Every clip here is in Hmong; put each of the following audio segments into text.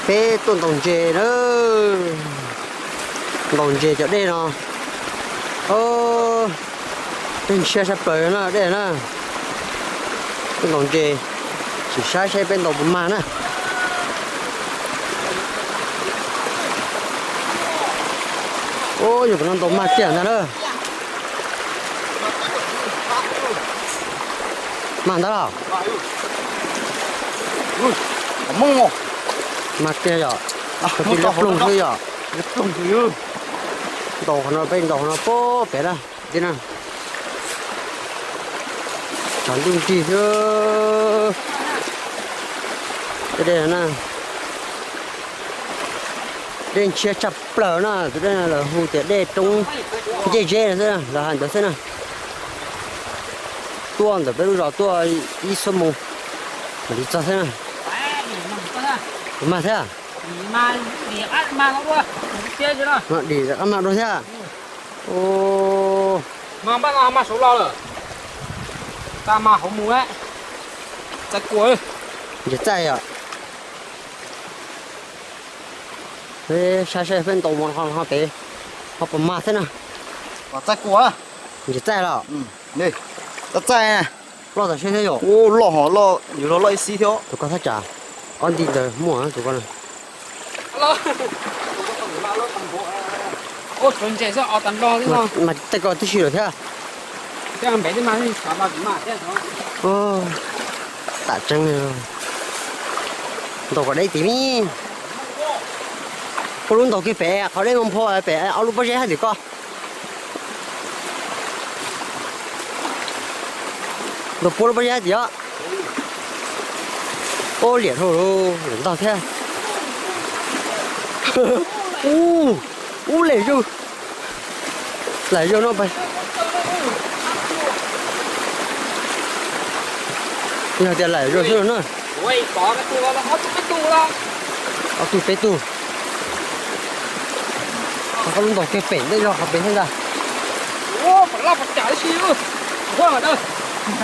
Peb tuaj ntaus ntses na, ntaus ntses cov dej no. Dej ntshiab sab plaws na, dej na. Tuaj ntaus ntses, sim saib saib peb ntaus puas mag na. Ub, yog puas no ntaus mag tiag ntag na. Mag ntag los? Mag tiag yom. Tus liab ploog xwb yom. Ntaus qhov no, peb ntaus qhov no pem na, tim na. Tshav ntuj nrig xwb. Tej dej no na, dej ntshiab tshaj plaws na, tus dej no lawv hu tias dej roob ncej zeb no xwb, lawv hais ntawd xwb na. Tuaj ntawm peb lub zos tuaj ib xuab moos mam li txog xwb na. Mag thiab. Dim qab mag dua thiab. Ntses txaij yom. Peb saib saib peb ntaus mus ho pem ho puas mag thiab na. Ntses txaij los? Txaij, loj tam siab thiab yom. Loj hos loj, yus los loj ib xib thiab. Tus ko thaj tsam ob nti ntawd muaj tus ko na. Mas tej ko tib si lawm thiab. Tam tseeb, ntaus kom deb tid mi. Koj lub ntaus kiag pem qhov deb npho pem ob lub pob zeb hab tim ko. Ntaus puab lub pob zeb hab tim os. Ub, liam dhau lawm ntag thiab. Ub, ub, lem zog. Lem zog no. Yog tias lem zog xwb no na. Ob tug peb tug. Koj lub ntaus kiag pem ntej zog qhov pem thiab ntag.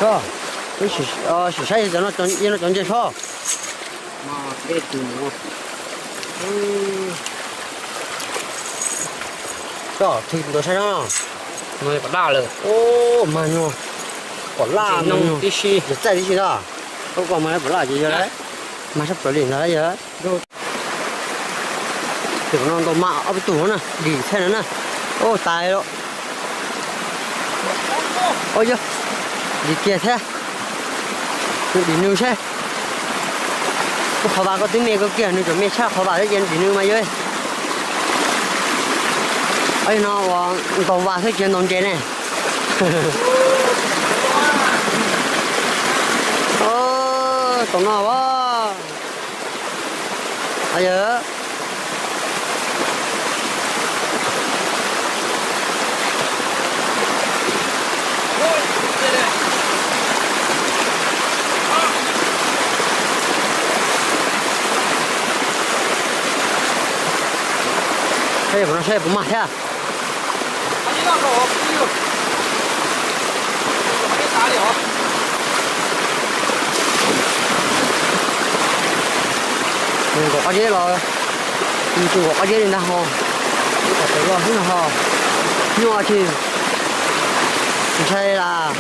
Koj, sim saib yog no cov ntses sob. Koj thwv ntawd saib no. Ub, mag nyuag. Pom laj no tib si, txaij tib si ntag. Ub, koj mag pom laj ces yog lawm. Mag sab plaws li ntag yog. Ces no ntaus mas ob peb tug na, dim thiab na. Ub, tas lawm. Ub, yog dim kiag thiab. Nws dim nws seb. Kuv qhov vas koj twb me koj kiag, nws tseem me tshaj qhov vas thiab ces dim nws mas yog. Ub, no uas ntaus vas xwb tsis ntaus ntses ne. Tom no as. Yog. Saib puas no, saib puas mag thiab. Nkaum qab zeb los, nkaum qab zeb li ntag ho. Ib qhov tawm los xwb no ho. Nyuaj tsis ntshai las.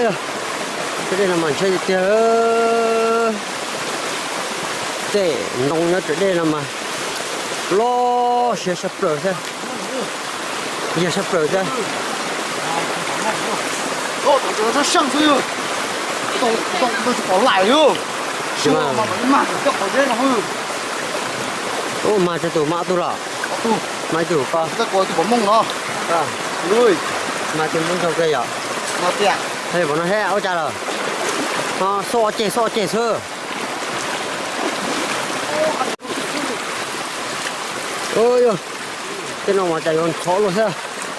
Yog, tej dej no mas ntshai tiag tiag. Tej ntoo nyob tej dej no mas loj siab sab plaws thiab, yog sab plaws thiab. Pom lais. Ub, mas tsawg tus, mas ob tug los? Mas ib tug ko. Mas tus Hmoob Ntxoo kiag yom. Pom no seb ua cas lawm. Xub ceg xub ceg xwb. Yog, tej no mas cas yuav ntxhov luaj thiab.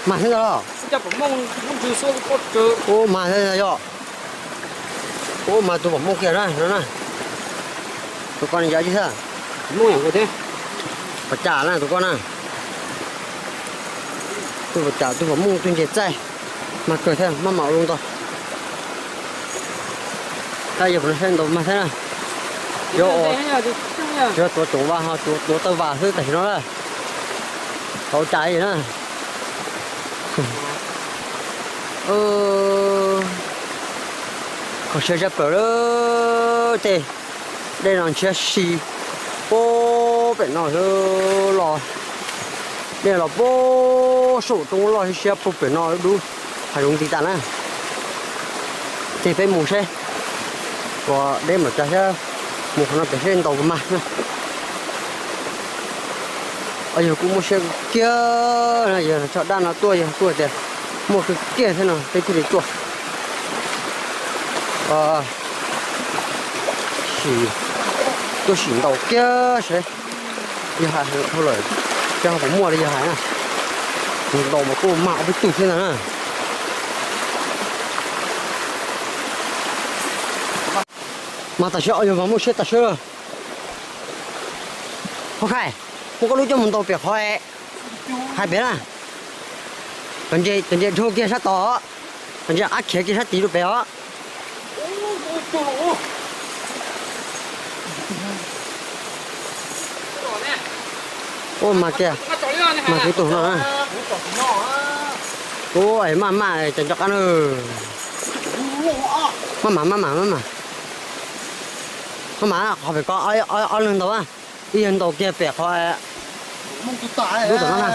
Mas thiab ntag los? Ub, mas thiab ntag yom. Ub, mas tus Pom Hmoob kiag na no na. Tus ko ne yog ib tug thiab. Pom cas na tus ko na. Tus Pom cas, tus Pom Hmoob tus ntses txaij. Mag kawg thiab, maj mam ua zoo ntau. Tab yog kuv no saib ntaus mag thiab na. Yuav, yuav tuav tsoom vas ho tuav tawg vas xwb tam sim no na. Tau cas na. Kho siab zaj plaws lawm tej. Dej no ntshiab si puag pem no los, dej los puag saum roob loj siab siab puag pem no dub, hav zoov nti tas na. Ces peb mus seb, ua deb mam cas thiab, mus qhov no pem seb ntaus puas mag na. Yog kuj muaj siab kiag na, yog tso dab no tuaj yog kuj tias muaj kiag kiag thiab no peb thiaj li tuaj. Sim, tuaj sim ntaus kiag seb yog hais heev dhau lawm, seb ho puas muaj li yog hais na. Ntaus mas kuj mag ob peb tug thiab ntag na. Mas tam sim no yog mas muaj siab tam sim lawm. Hauv Khai, muab koj lub coj mus ntaus pem qhov hais pem na. Cov ntses dhau kiag sab tod, cov ntses qab khiav kiag sab tid rau pem os. Ua mas kiag, mas kuv tus no na. Ua es maj maj ces nco qab na. Maj mam maj mam maj mam. Maj mam qhov pem ko ob leeg ntaus, ib yawg ntaus kiag pem qhov lub tom no na.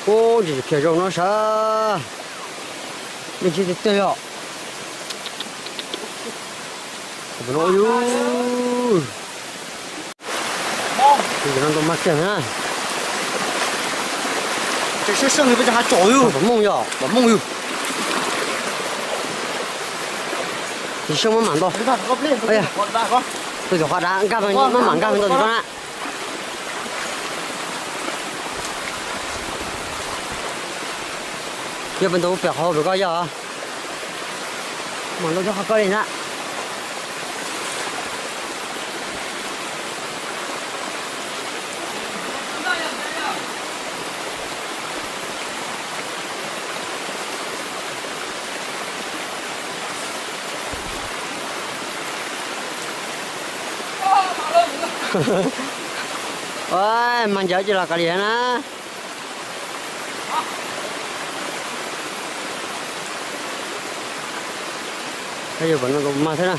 Ub, ntsis khiav zoo no sav. Dej ntshiab tiag tiag yom. Qhov no yus. Tus no ntaus mag kiag na. Pom Hmoob yom, pom Hmoob yus. Tus seej maj mam ntaus. Tus qhov dav nkag maj mam nkag ntau tus ko na. Yog peb ntaus pem qhov pem ko yog. Mam ntaus cov qhov ko li na. Ua, mag ncaws ces los kav liam na. Yog pom no mag thiab na.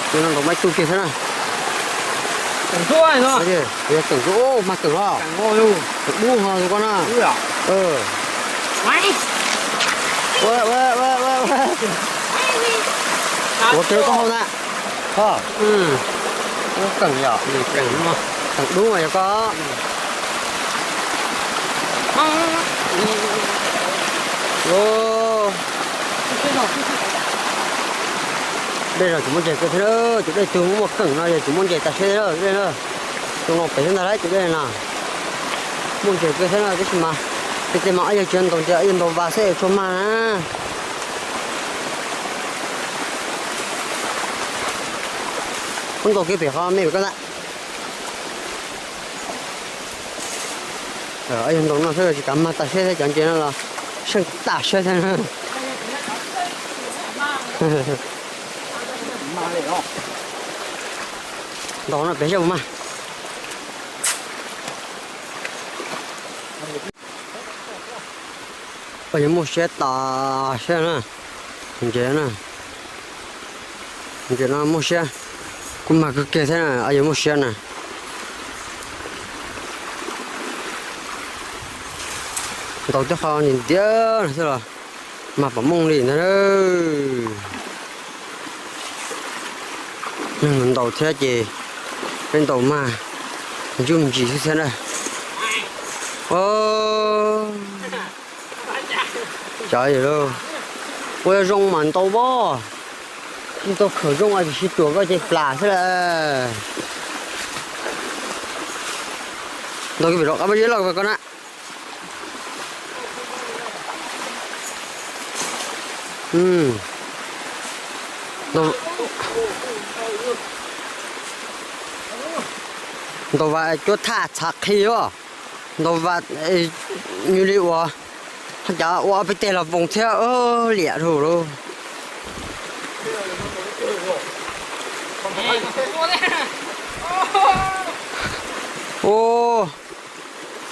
Tus no ntaus mas ib tug kiag thiab na. Yog teem, mag teem los. Teem dub ho tus ko na. Ua, ua, ua, ua, ua. Ua kiag lub taub hau na. Ho. Teem yom, teem dub mas yog ko. Dej no tsis muaj ntses kiag thiab, tus dej tug muaj keem no yog tsis muaj ntses tas seb dej na. Tus no pem xwb ntag lauj, tus dej no muaj ntses kiag thiab no tab sis mas, tej tej mas ob yawg tsis ntaus ntses, ob yawg ntaus vas xwb tsuas mag na. Muab ntaus kiag pem qhov me pem ko ntag. Ob yawg ntaus no xwb tsis kav mag tas seb thiab, cov ntses no los seej tas seb thiab. Ntaus no pem seb puas mag. Yog muaj siab tas seb na. Ntses na, ntses no muaj siab, kuj mag kawg kiag thiab na, yog muaj siab na. Ntaus tej qho ntiav ntiav no xwb los mag pom mooj li ntag. Neeg ntaus thiab ces peb ntaus mag ntsuj ntsis xwb thiab na. Cov ua zoo mas ntaus pob, tsis tau khawm zoo tiam sis ruam koj ces plam xwb lawm. Ntaus kiag pem rov qab pab zeb loj ko na. Ntaus, Ntaus vas cuab thaj txhav qhi os. Ntaus vas nws li uas, haj cas ua ob peb teg los voos thiab, liam dhau lauj.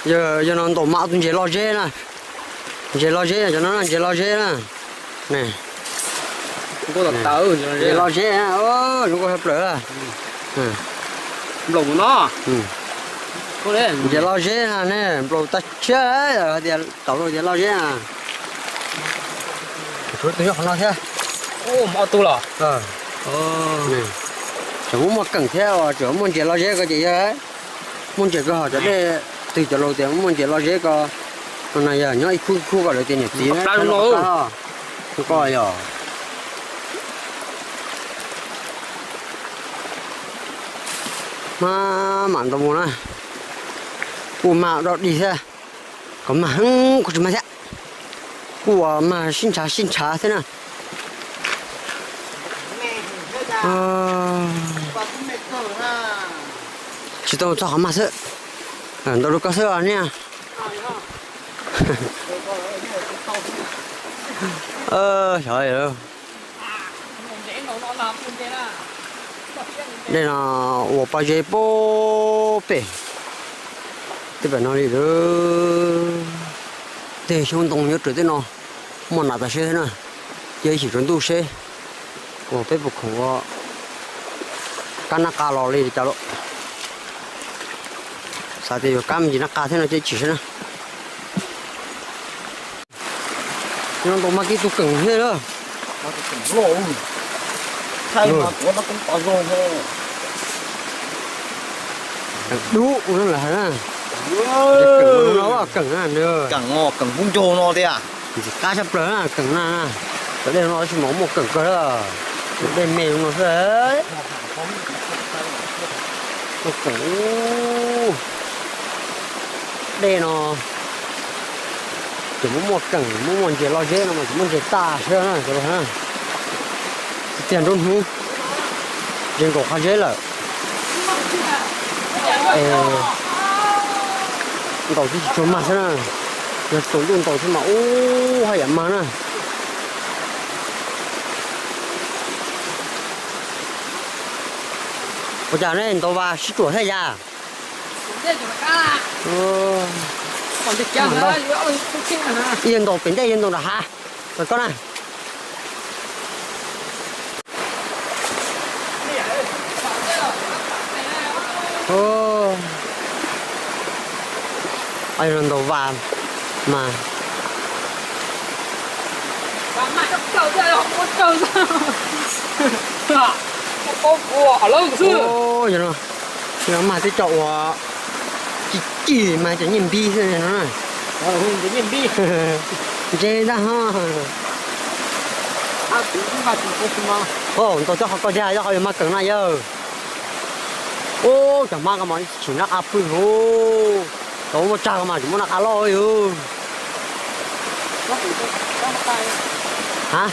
Yog no ntaus mas ob tug ntses loj zeb na. Ntses loj zeb, cov no ntses loj zeb na. Ntses loj zeb, zoo nkauj tshaj plaws. Ntses loj zeb na ne, nplaum tag tshiab, tias tau tias loj zeb na. Tshuav tus nyob qhov no thiab. Tseem muaj muaj keem thiab, tseem muaj ntses loj zeb ko ces yog muaj ntses ko ho cov dej twg cov laus tias muaj ntses loj zeb ko. No yog nyob ib khub khub ko lawv tias niam txiv ko yog. Mas mam ntaus mus na. Kuj mag dog dig thiab, kom mag heev kuj tsis mag thiab. Kuj ua mag sib ntshav sib ntshav thiab na. Tsis tau txog qhov mag xwb, ntau lub koj xwb niaj. Xyov, dej no ua pob zeb puag pem, tej pem no li lawm. Tej xyoob ntoo nyob rau tej no muaj nas tas seb thiab na. Cia ib chim tsaus ntuj seb uas peb puas khoom ua kab nab qa los li cas lawm. Xav tias yuav kab me ntsis nab qa thiab no cia ib chim seb na. No ntaus mas tib tug keem thiab lawm. Keem dub ua no lawm hais na. Keem no keem na, keem pub ncaug no tiag. Ntxim qab tshaj plaws na keem na. Cov dej no tsis mas muaj keem kawg lawm. Dej me no xwb. Muaj keem. Dej no ces muaj muaj keem, muaj muaj ntses loj zeb no mas ces muaj ntses tag xwb na cov laus na. Tiag nruab hnub, ntses nkaum qhov zeb lawm. Ntaus twb tsis tshua mag xwb na, yog tsaus ntuj ntaus xwb mas ub haj yam mag na. Ua cas nej ntaus vas sib ruam thiab yas? Yog ntaus pem ntej yog ntaus nram hav, koj na. Ntaus vas mas mag twb cov uas ci ci mas cov nyiaj npib xwb no na. Ntse ntag ho. Ntaus coj qhov ko yog qhov yuav mag keem na yawg. Ub, cov hmab ko mas tsis nab qa pw hauv. Cov muaj tsag ko mas tsis muaj nab qa loj yus. Ha,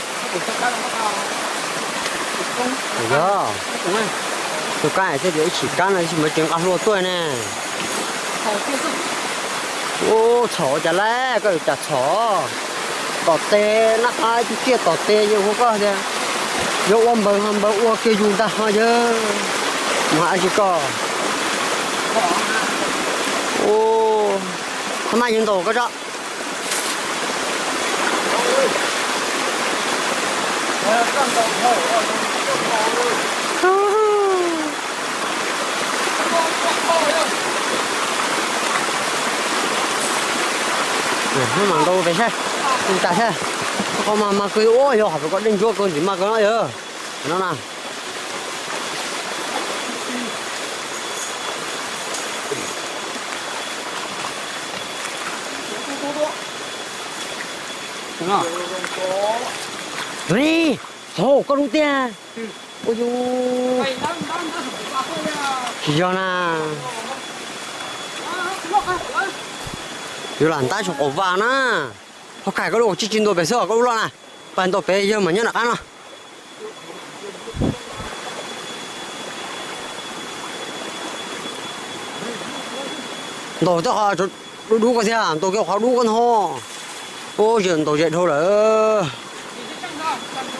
yog tus kab thiaj tias ib sim kab no ib sim muaj tsev nqa hlua tuaj ne. Ub, txhom ua cas lawm, koj yuav cas txhom? Tom tes nab qa ib tug tsiaj tom tes yawg hu koj tias yog ua npaws ho npaws ua kiag yus ntag ho yawg. Mus hais tsis koj. Ub, tha maj yawg ntaus koj tso. Hnub mam ntaus pem saib, tus tas thiab. Qhov mas mas kawg ua yog hom pem ko dej ntsuab kawg ntxim mas kawg no yog no na. Txhob koj lub tiag. Ua yus tsis yog na. Yuav lam ntab saum qaum vas na. Ho kaim koj lub kaum tsib tsis ntaus pem xwb os, koj lub loj na. Pais ntaus pem yawg mas nyob nram qab no. Ntaus tej qhov dub dub ko thiab, ntaus kiag qhov dub ko no. Ua, ntaus ze dhau lawm.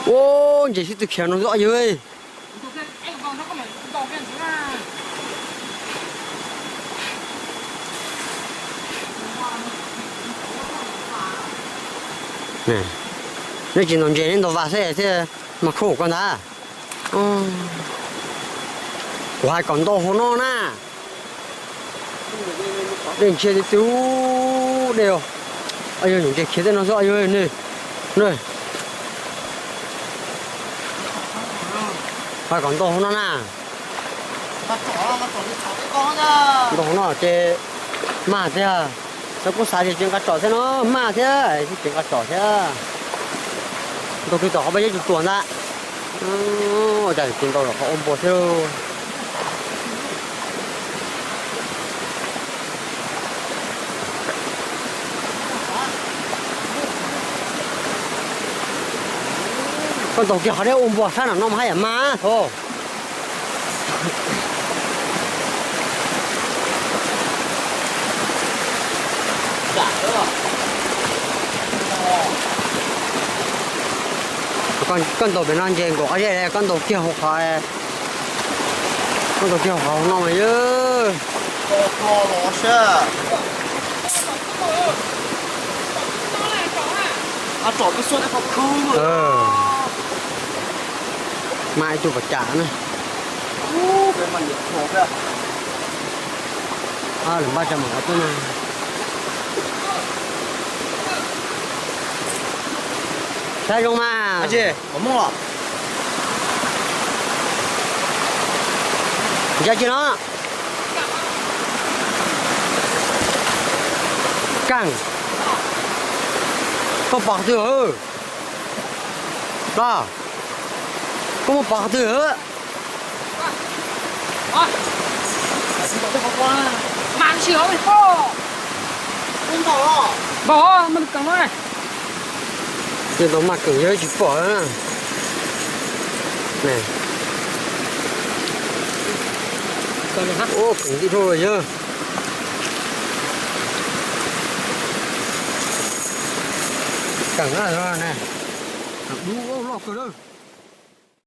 Ua, ntses sib tw khiav no xwb yawg. Nej tsis ntaus ntses, nej ntaus vas xwb thiaj mas khuj koj ntag. Kuv hais kom ntaus hauv no na. Dej ntsia tiag tiag, dej os. Yog ntses khiav tej no xwb yog ne. Hais kom ntaus hauv no na. Ntaus hauv no ces mag thiab. Lawv kuj xav tias tsis nqa tsom thiab no, mag thiab, tsis nqa tsom thiab. Ntaus kiag tom qhov peb yeb tsuas tsuas ntag. Ua cas tsis ntaus los qhov ua npua thiab lauj. Koj ntaus kiag qhov dej ua npua sab nram no mas haj yam mag thaum. Koj ntaus pem no ntses nkaum qab zej, koj ntaus kiag hauv qhov, koj ntaus kiag hauv qhov no mas yog. Mas ib tug pas cas na. Lwm npaj tsa mam qhov twg na. Saib zoo mas. Ntsia tsis no. Kaaj, koj pom qhov twg? Los, koj muab pom qhov twg? Tej ntau maj keem yog tsis pom. Ua keem ntij dhau yog. Keem na, dub loj kawg.